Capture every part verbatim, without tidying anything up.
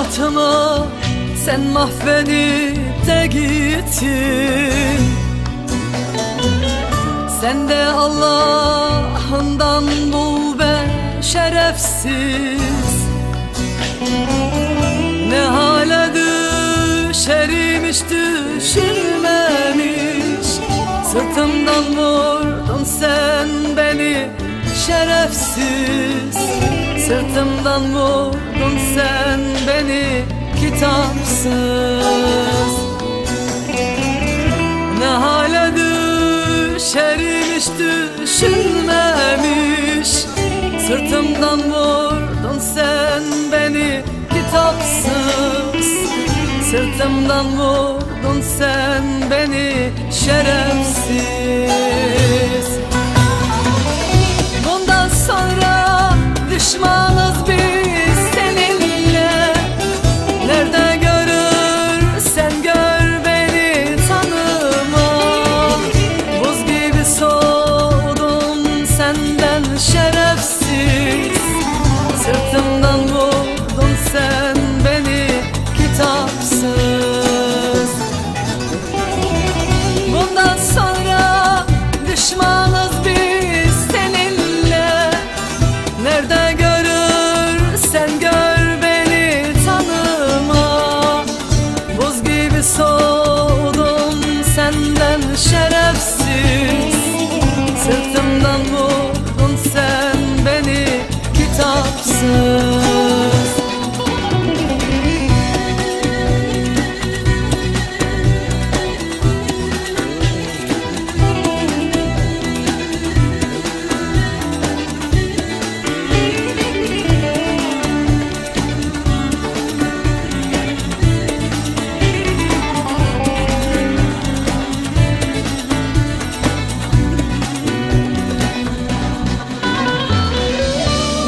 Hayatımı sen mahvedip de gittin. Sen de Allah'ından bul be şerefsiz. Ne hale düşerim hiç düşünmemiş. Sırtımdan vurdun sen beni şerefsiz. Sırtımdan vurdun sen beni kitapsız. Ne hale düşerim hiç düşünmemiş. Sırtımdan vurdun sen beni kitapsız. Sırtımdan vurdun sen beni şerefsiz. Bundan sonra düşmanız biz seninle. Nerede görürsen gör beni tanıma. Buz gibi soğudum senden şerefsiz. Sırtımdan vurdun sen beni kitapsız. Bundan sonra düşmanız biz seninle. Nerede görürsen gör beni tanıma. Buz gibi soğudum senden şerefsiz. Sırtımdan vurdun sen beni kitapsız.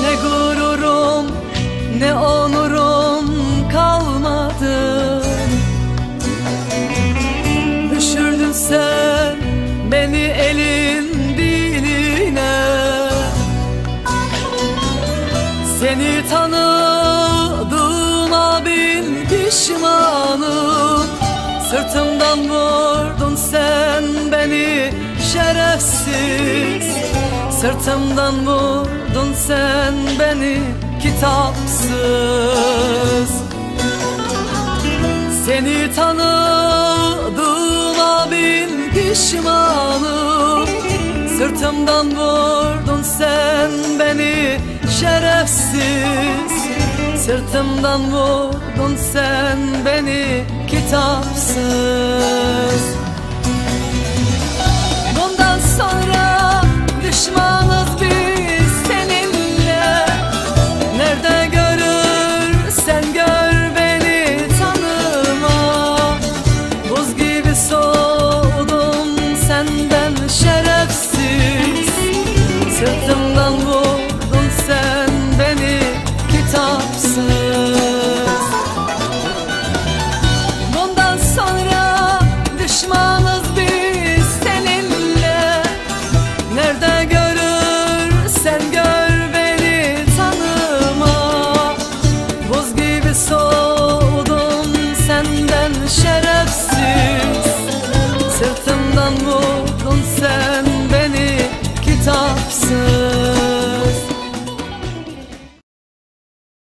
Ne gururum, ne onurum kalmadı. Düşürdün sen beni elin diline. Seni tanıdığıma bin pişmanım. Sırtımdan vurdun sen beni şerefsiz. Sırtımdan vurdun sen beni kitapsız. Seni tanıdığıma bin pişmanım. Sırtımdan vurdun sen beni şerefsiz. Sırtımdan vurdun sen beni kitapsız. Bundan sonra düşmanız biz seninle. Nerede görürsen gör beni tanıma. Buz gibi soğuk